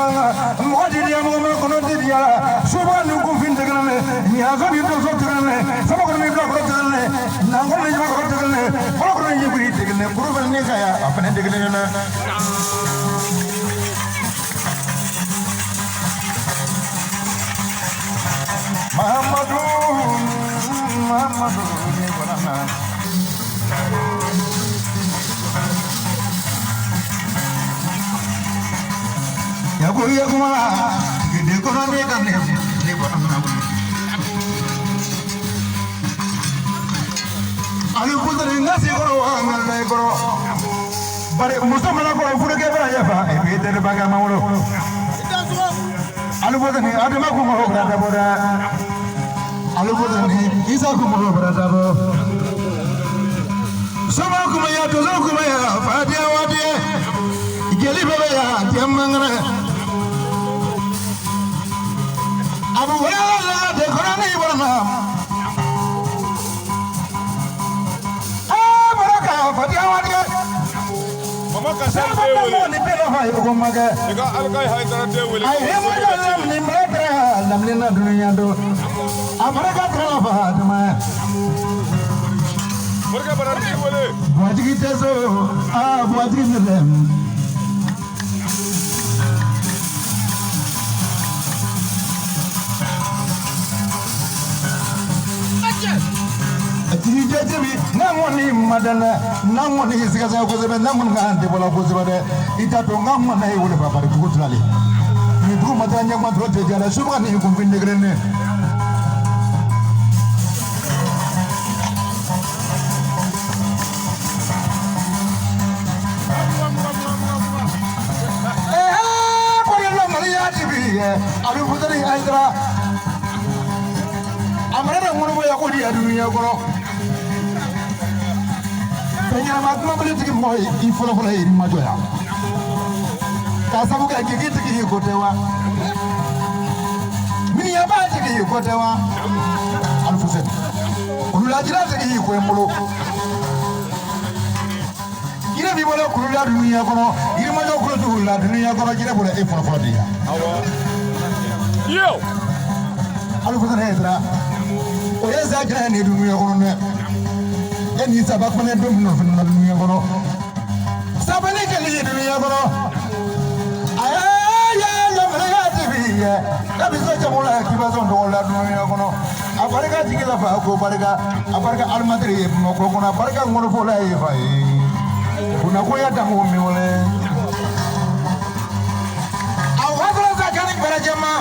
Mɔgɔ di diya mɔgɔ ma kɔnɔ di diya suba ni kunfin tɛ kelen ye ɲazo ni donso tɛ kelen ye sabakɔrɔ ni bilakɔrɔ tɛ kelen ye nankɔrɔ ni ɲamakɔrɔ tɛ kelen ye fɔlɔkɔrɔ ni ɲɛkili tɛ kelen ye kuru fana ni saya a fana tɛ kelen ye dɛ. Mahamadu Mahamadu ni bɔra Yaku yakuma gidi kɔnɔ ne ka ne ne bɔra Ali kutari n ka se kɔrɔ wa n ka layi kɔrɔ bari muso mana kɔrɔ furukɛ bɛna yafa i b'i teri bakɛ ma wolo Ali kutari Adama kun mɔgɔ bɛna dabɔ dɛ Ali kutari Isa kun mɔgɔ bɛna dabɔ Soma kuma ya tozo kuma ya fadiya wadiya jeli bɛɛ bɛ ya jɛ mangana Abu wala la de kɔnɔ ni bɔra Mama Kasar den wele. I ka Alikayi Hayidara den wele. Morikɛ Bara den wele. Buwatigi tɛ so, aa buwatigi tɛ dɛ. Jigi jɛjibi n'a kɔni ma dɛ n'a kɔni sigasa kosɛbɛ n'a kɔni ka tɛ bɔla kosɛbɛ dɛ i t'a dɔn n ka mɔna ye wele ba bari dugu tilalen ni dugu ma taa ɲɛma dɔrɔn tɛ jara suba ni kunfin degere ne. A bɛ futeni Hayidara a mana na ŋɔnɔbɔ ya ko di ya dunuya kɔnɔ fɛn ɲɛnama kumabili tigi mɔgɔ ye i fɔlɔfɔlɔ ye Yirimajɔ yan k'a sabu kɛ gigi tigi y'i ko tɛ wa miniyaba tigi y'i ko tɛ wa Alifuseni kululajira tigi y'i ko n bolo jinɛ b'i bolo kulula dunuya kɔnɔ Yirimajɔ kulotu la dunuya kɔnɔ jinɛ bolo e fɔlɔfɔlɔ de yan. Awɔ. Yo. Alifuseni Hayidara o ye sa jinɛ ni dunuya kɔnɔ dɛ e ni saba kɔnɛ don min nɔfɛ na dunuya kɔnɔ sabali kɛli ye dunuya kɔnɔ a ye lamɛnni ti bi ye kabi se jago la k'i b'a sɔn dɔgɔ la dunuya kɔnɔ a barika jigi la fa ko barika a barika alimatiri ye bamakɔ kɔnɔ a barika ŋɔnifɔla ye fa ye kunnakoya danko min wele a wasɔrɔ sa kani gbɛrɛjɛ ma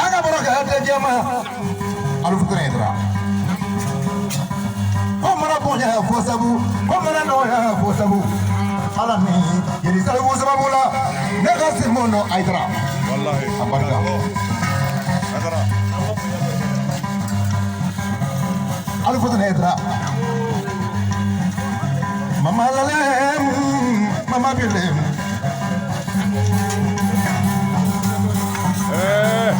a ka bɔrɔ kɛ tɛ jɛ ma Alifuseni Hayidara ko mana bonya fo sabu ko mana nɔgɔya fo sabu ala ni yeli salibu sababu la ne ka simon nɔ Hayidara Walahi. a barika. Hayidara. Alifuseni Hayidara mama lalem mama bilem Ɛɛ.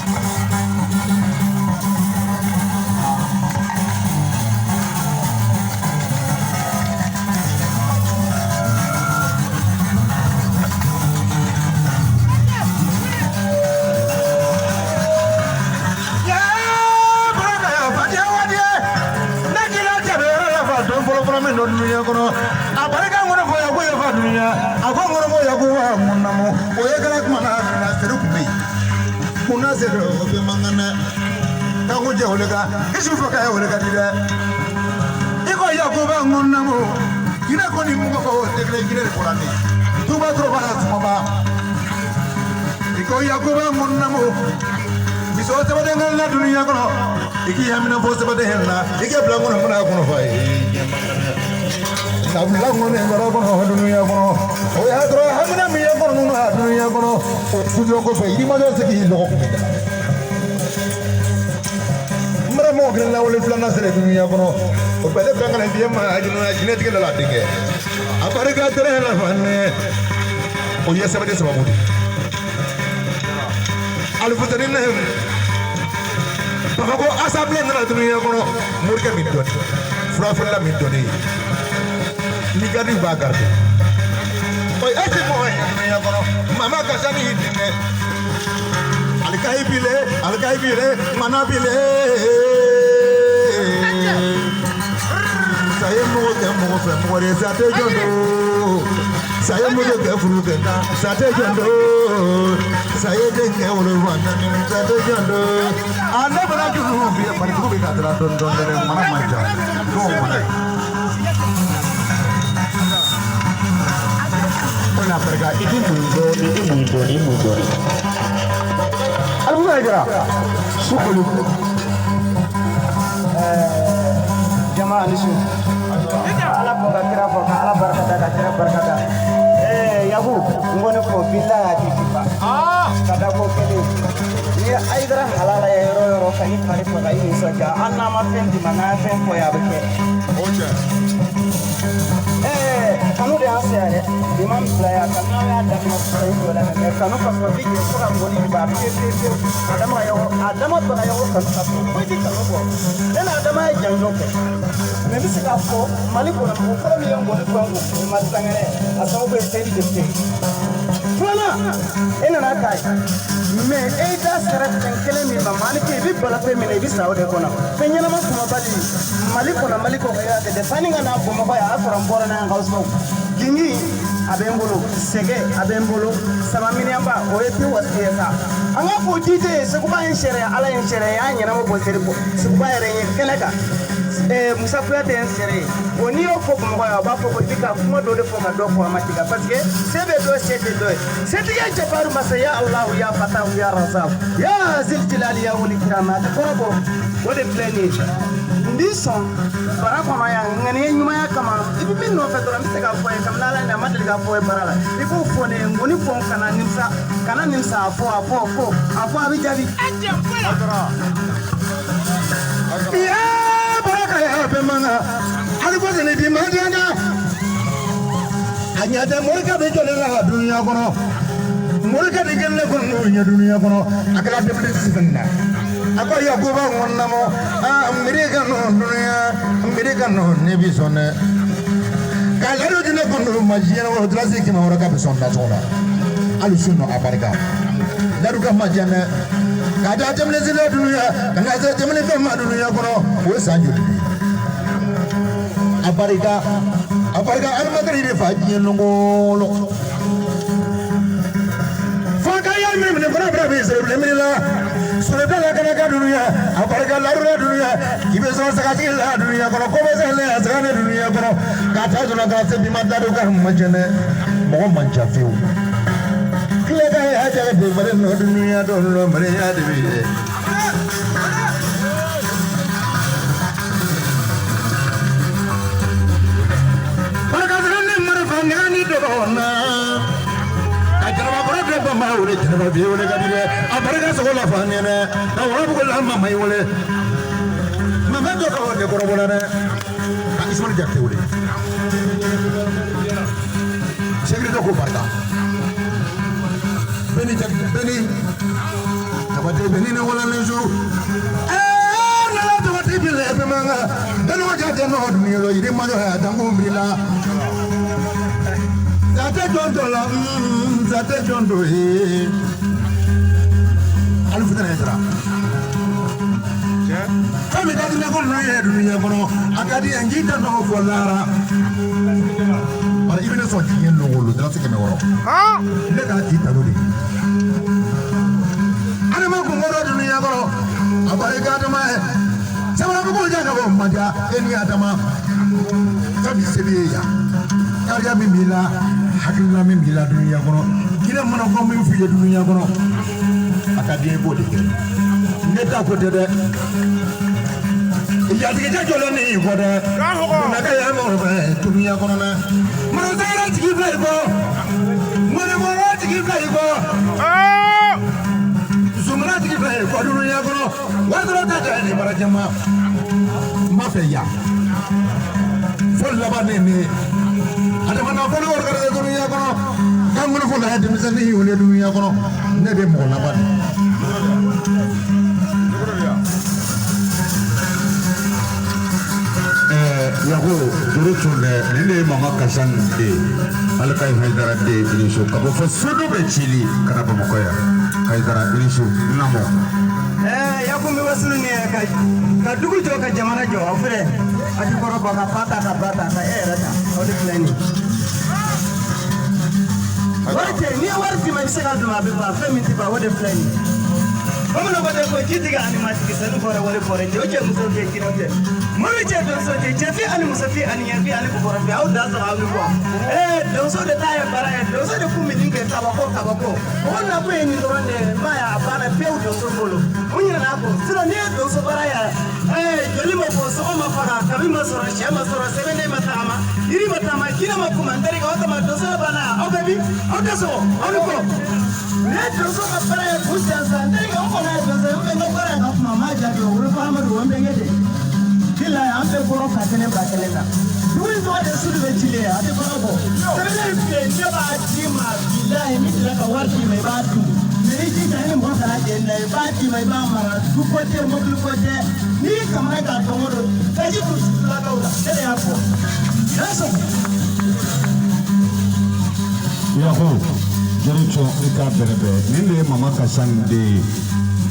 A barika ŋɔnɔ fɔ ya ko yafa dunuya a ko ŋɔnɔ fɔ ya ko wa mun na mo o ye kɛra kuma na na seru kun bɛ yen kunna seru o bɛ man kan dɛ k'an ko jɛ wele kan i su fɔ k'a ye wele ka di dɛ i ko yakuba ŋɔnɔ na mo jinɛ ko ni mun ko o tɛ kelen jinɛ de bɔra ne tuba tɔrɔ la sumaba i ko yakuba ŋɔnɔ na mo miso sɛbɛden kan la dunuya kɔnɔ i k'i hamina fɔ sɛbɛden la i k'e bila ŋɔnɔ fana kɔnɔ fa ye sabula ŋɔnɔ kɔrɔ kɔnɔ dunuya kɔnɔ o y'a sɔrɔ hamina min ye kɔnɔ ninnu a dunuya kɔnɔ o sujɔ kɔfɛ Yirimajɔ se k'i lɔgɔ kun bɛ da n bara mɔgɔ kelen lawale filanan sera dunuya kɔnɔ o bɛɛ bɛn kana diɲɛ ma jinɛ tigɛ la denkɛ a barika tɛrɛ la fanɛ o ye sɛbɛden sababu de Alifuseni ne Bamakɔ assemblée nana dunuya kɔnɔ morikɛ min dɔnni furafeerela min dɔnni ye ni garidi b'a garidi O ye ti mɔgɔ ye dunuya kɔnɔ mama ka ca ni hinɛ alikayi bile alikayi bile mana bile saye mɔgɔ kɛ mɔgɔ fɛ mɔgɔ de sa tɛ jɔn don saye mɔgɔ kɛ furu kɛ tan sa tɛ jɔn don saye den kɛ wolonwula naani sa tɛ jɔn don a ne bɔra juru bi marijugu bɛ ka taga dɔɔni dɔɔni dɛ mana man ca n'o mana ye. Ko na barika i ti mun dɔɔni i mun dɔɔni i mun dɔɔni. Alibuka Jara sukulu. Jama ni su. Ala fo ka kira fo ka ala barika da ka kira barika da. Yaku n ko ne fo bilahi a ti fifa. Ka da ko kelen. Ni ye Ayidara halala ye yɔrɔ o yɔrɔ ka i fari faga i nisɔndiya hali n'a ma fɛn d'i ma n'a ye fɛn fɔ ye a bɛ kɛ. Kanu de y'an se yan dɛ bi ma bila yan kanu n'aw y'a daminɛ sisan i jɔ la mɛ kanu ka sɔrɔ bi jɛ fo ka ngɔni ba pewu pewu pewu Adama yɔrɔ Adama Bagayogo kanu ka sɔrɔ foyi ti kanu bɔ ne ni Adama ye janjo kɛ mɛ n bɛ se k'a fɔ Mali kɔnɔ mɔgɔ fɔlɔ min ye ngɔni fɔ n kun o ma sangɛrɛ a sababu ye Seyidi Jabate filanan e nana k'a ye mɛ e da sera fɛn kelen min ma maanifin i bɛ bala fɛn min na i bɛ sa o de kɔnɔ fɛn ɲɛnama kumabali Mali kɔnɔ Mali kɔ kan y'a kɛ ten sanni ka na Bamakɔ yan a y'a sɔrɔ n bɔra n'a ye n ka so gingi a bɛ n bolo sɛgɛ a bɛ n bolo sama miniyanba o ye bi wasi ye sa an ka fɔ jite ye Seguba ye n sariya Ala ye n sariya y'a ɲɛnama bɔ seri bɔ Seguba yɛrɛ ye kɛnɛ kan Musa Kuyate ye n sere ye o n'i y'o fɔ Bamakɔ yan o b'a fɔ ko i bɛ ka kuma dɔ de fɔ ka dɔ fɔ a ma tigɛ parce que se bɛ dɔ se tɛ dɔ ye setigi ye jabaru masa ya Alahu ya Fatahu ya Razaku ya Ziljilali ya wuli kirama a tɛ kɔrɔbɔ o de filɛ nin ye n b'i sɔn bara kɔnɔ yan ŋaniya ɲumanya kama i bɛ min nɔfɛ dɔrɔn n bɛ se k'a fɔ ye kabini Ala ye a ma deli k'a fɔ ye bara la i b'o fɔ ne ye ngɔni fɔ kana nimisa kana nimisa a fɔ a fɔ fɔ a fɔ a bɛ jaabi. Baraka ya bɛ mankan hali ko sɛnɛ bi man diya a ɲɛ tɛ morikɛ bɛ jɔlen la dunuya kɔnɔ morikɛ de kelen kɔnɔ n'o ɲɛ dunuya kɔnɔ a kɛra denmisɛnnin sisan na a ko Yakuba ŋɔnamɔ aa miiri ka nɔ dunuya miiri ka nɔ ne bi sɔn dɛ k'a ladu di ne kɔnɔ ma diɲɛ o dilasi kɛmɛ wɔɔrɔ k'a bɛ sɔn nasɔngɔ la hali su nɔ a barika ladu ka ma diya dɛ k'a da denmisɛnnin la dunuya ka na se denmisɛnnin fɛn ma dunuya kɔnɔ o ye san joli de ye a barika a barika alimatiri de fa diɲɛ lɔngɔlɔ fo ka y'a minɛ minɛ fana bɛna bɛ sɛbɛn minɛ la sɔrɔda la kana ka dunuya a barika ladula dunuya i bɛ sɔrɔ sagatigi la dunuya kɔnɔ ko bɛ sɛnɛ a saga ne dunuya kɔnɔ k'a ta sɔrɔ k'a se bi ma da don ka ma jɛnɛ mɔgɔ man ca fiyewu tile ka ye a jɛ de bari nɔ dunuya dɔ lɔ mariya de bɛ ye. A jarabakɔrɔ bɛɛ banba wele jaraba bi wele ka di dɛ a barika sogo la fa nɛnɛ ka warabugu la mama yi wele mama dɔ ka wele kɔrɔbɔ la dɛ ka Ismaël Jakite wele sécurité ko barika bɛɛ ni Jakite bɛɛ ni Jabate bɛɛ ni ne wala ne su nala Jabate bi lɛ bɛ man kan bɛɛ ni wa jate nɔ dunuya lɔ yiri majɔ ya danko b'i la. Zate jɔn dɔ la zate jɔn dɔ ye hali futɛnɛ ye sara fɛn min ka di ne ko ninnu ye dunuya kɔnɔ a ka di n k'i da nɔ fɔ lara bari i bɛ ne sɔn diɲɛ longolo dalasi 600 ne k'a tigi tanu de adama kun kɔrɔ dunuya kɔnɔ a barika adama ye sabarabugu ja ka bɔ manja e ni adama fɛn min se b'i ye yan kariya min b'i la hakilina min b'i la dunuya kɔnɔ jinɛ mana ko min f'i ye dunuya kɔnɔ a ka di i b'o de kɛ ne ta ko tɛ dɛ jatigijɛ jɔlen ni i kɔ dɛ naka ya mɔgɔ fɛ dunuya kɔnɔ dɛ mɔgɔsɛgɛrɛ jigi filɛ i kɔ mɔnɛmɔgɔ jigi filɛ i kɔ zumana jigi filɛ i kɔ dunuya kɔnɔ wari dɔrɔn tɛ jɛ ni barajɛ ma n b'a fɛ yan fo laban ne ni adama nafolo wari dunuya kɔnɔ kan kɔnɔ fo la denmisɛnnin wele dunuya kɔnɔ ne de mɔgɔ laban de. Yago juru tun dɛ, nin de ye Mama Kasan de ye, Alikayi Hayidara den, i ni su ka bɔ fɔ Sodo bɛ cili ka na Bamakɔ yan. Hayidara, i ni su namɔ. Yaku bɛ wasulu ni ka ka dugu jɔ, ka jamana jɔ. Aw filɛ, a ti kɔrɔ bɔ ka fa ta, ka ba ta, ka e yɛrɛ ta, aw de filɛ nin ye. Wari tɛ, n'i ye wari d'i ma, i bɛ se k'a dun, a bɛ ban. Fɛn min tɛ ban, o de filɛ nin ye. Bamananw ko ten ko ji tigɛ ani matigi, sanu bɔra, wari bɔra, cɛw cɛ, musow cɛ, jinɛw cɛ, mori cɛ, donso cɛ, cɛfin ani musofin ani ɲɛfin ani bukɔrɔfin, aw da sɔrɔ aw ni bɔ. Donso de ta ye baara ye, donso de kun bɛ nin kɛ kabako kabako. O nakun ye nin dɔrɔn de ye. N b'a ye a banna pewu donso bolo. N ɲinɛna a kɔ, sinon n'i ye donso baara ye, joli ma bɔ, sogo ma faga, kabi ma sɔrɔ, sɛ ma sɔrɔ, sɛbɛnden ma tagama, yiri ma taama, jinɛ ma kuma. N terikɛ, o tuma donso banna. Aw bɛɛ bi aw tɛ sɔgɔ, aw ni kɔ. Ne donso ka baara ye k'u jansa. N terikɛ, o kɔni ye donso ye, n ka baara ye ka kuma, n m'a jaabi. O wolo Amadu, o n bɛnkɛ de bilayi, an bɛɛ bɔra fa kelen ba kelen na. Dugu in tɔgɔ de Sudu bɛ cile, a tɛ kɔnɔ bɔ. Sɛbɛnnen in filɛ, ne b'a d'i ma bilayi, n bɛ tila ka wari d'i ma, i b'a dun. Mɛ i jija, i ni mɔgɔ kana jɛ nin na. I b'a d'i ma, i b'a mara. Du ko tɛ, mobili ko tɛ, n'i y'i kamana k'a dɔn o don daji kun sulakaw la. Ne de y'a fɔ n'a sɔgɔ. Yago juru tun, i k'a bɛrɛbɛn. Nin de ye Mama Kasan den ye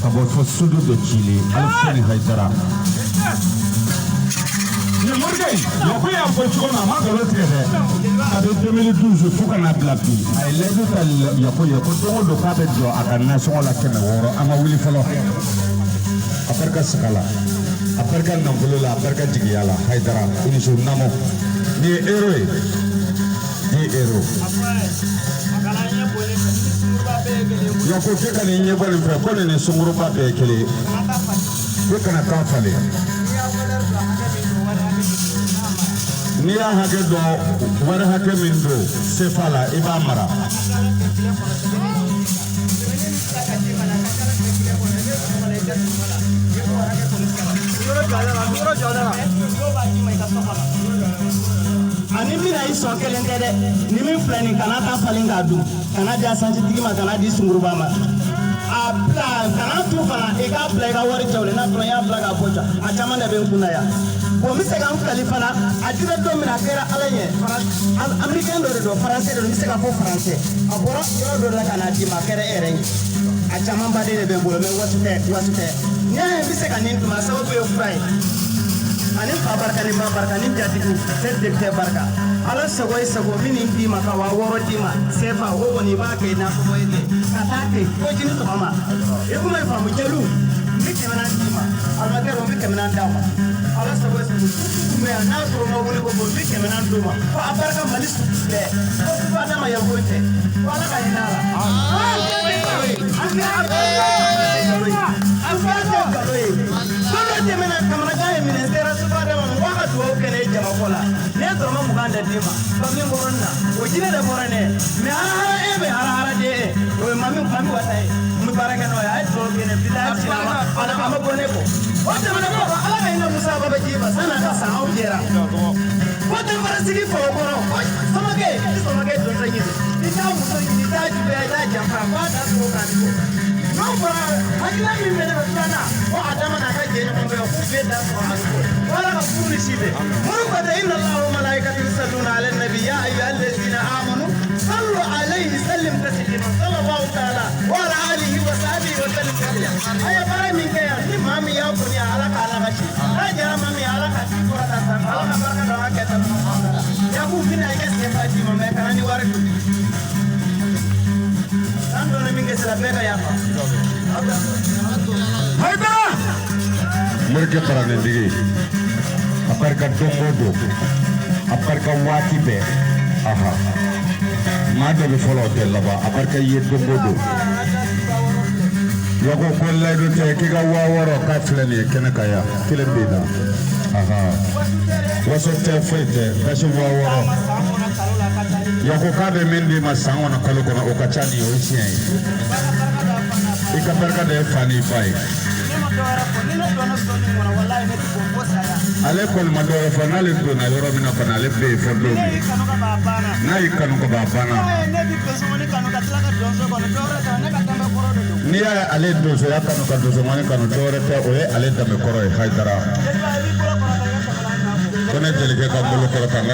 ka bɔ fɔ Sodo de cili, Aliseni Hayidara. Nin morikɛ in, Yaku y'a fɔ cogo min, a ma nkalon tigɛ dɛ. Kabi 2012 fo ka n'a bila bi, a ye layidu ta Yaku ye ko don o don k'a bɛ jɔ a ka nasɔngɔ la 600. A ma wuli fɔlɔ. A barika saga la, a barika nafolo la, a barika jigiya la. Hayidara, i ni su namɔ. Nin ye héros ye, nin ye héros. Yaku k'e ka nin ɲɛbɔ nin fɛ, ko nin ni sunguruba bɛɛ ye kelen ye, k'e kana taa falen. N'i y'a hakɛ dɔn, wari hakɛ min don sefa la, i b'a mara. Ani min i sɔn kelen tɛ dɛ. Ni min filɛ nin, kana taa falen k'a dun, kana di asansitigi ma, kana di sunguruba ma. A bila, kana tu fana, i k'a bila i ka wari cɛw la. N'a fɔra i y'a bila k'a bɔ ja, a caman de bɛ n kunna yan. Bon, n bɛ se ka n kali fana, a dira don min na, a kɛra Ala ɲɛ. Américain dɔ de don, français de don, n bɛ se ka fɔ français. A bɔra yɔrɔ dɔ la ka n'a d'i ma, a kɛra e yɛrɛ ye. A caman baden de bɛ n bolo, mɛ waati tɛ, waati tɛ. N'i y'a ye n bɛ se ka nin dun, a sababu ye fura ye ani fa barika ni ba barika ni jatigiw se député barika. Ala sago i sago, min nin d'i ma ka 6000 d'i ma sefa, o kɔni i b'a kɛ i n'a fɔ ye ten ka taa ten fo jini sɔgɔma. I kuma ye faamu. Jeliw, n bɛ 400 d'i ma. Alimatɛri, n bɛ 400 d'a ma. Ala sago i sago, kun bɛ yan n'a sɔrɔ ma wuli ko bɔ, n bɛ 400 d'u ma ko a barika Mali sugu bɛɛ, ko fo Adama yan ko tɛ, ko Ala ka hinɛ a la. An tɛ an tɛ nkalon ye. Don dɔ tɛmɛna, kamanagan ye minɛ, n sera suba dama ma, ko a ka dugawu kɛ ne ye jamako la. Ne ye dɔrɔmɛ 20 de d'i ma mami kɔrɔ nin na, o jinɛ de bɔra ne ye. Mɛ harahara, e bɛ harahara de ye, o ye mami mami wasa ye, n bɛ baara kɛ n'o ye. A ye dugawu kɛ ne bilahi sini, a ma bɔ ne kɔ. O tɛmɛnen kɔfɛ, Ala ka hinɛ Musa Babaji ma, san'a ka san aw jɛra ko danfara sigi fa o kɔrɔ, ko samakɛ i samakɛ donso ɲini, i t'a muso ɲini, i t'a juguya, i t'a janfa, f'a da sogo k'a di. N'o bɔra, hakilina min bɛ ne fɛ filanan, ko a dama n'a ka jɛɲɔgɔn bɛɛ k'u bɛɛ da sɔrɔ a ko ko Ala ka furu ni si bɛn. Muru ko tɛ inna Allaha wa malaikatahu yusalluna ala nabi ya ayyuha allazina amanu sallu alayhi sallim taslima sallallahu ta'ala wa ala alihi wa sahbihi wa sallim taslima. A ye baara min kɛ yan, ni maa min y'a bonya, Ala k'a lakasi. N'a jɛra maa min, Ala ka ci kɔrɔ ta san, Ala ka barika don a kɛta ninnu kɔnɔna la. Yaku, n bɛna i ka sefa d'i ma, mɛ kana ni wari dun. An donna min kɛ sira, bɛɛ ka yafa. Hayidara morikɛ paranentigi, a barika don o don, a barika waati bɛɛ. Aha, maa dɔ bɛ fɔlɔ, o tɛ laban. A barika i ye don o don. Yaku ko layidu tɛ k'i ka 6000 k'a filɛ nin ye kɛnɛ kan yan, kelen bɛ na. Aha, waso tɛ, foyi tɛ basi. 6000, Yaku k'a bɛ min d'i ma san kɔnɔ, kalo kɔnɔ, o ka ca nin ye, o ye tiɲɛ ye. I ka barika da e fa n'i ba ye. Ale kɔni ma dɔwɛrɛ fɔ, n'ale donna yɔrɔ min na kɔni, ale bɛ yen fɔ don min n'a y'i kanu ka ban, a banna. N'i y'a ye ale donsoya kanu ka donsomani kanu, dɔwɛrɛ tɛ, o ye ale danbe kɔrɔ ye. Hayidara. Ko ne jelikɛ ka n bolo kɔrɔta n ka.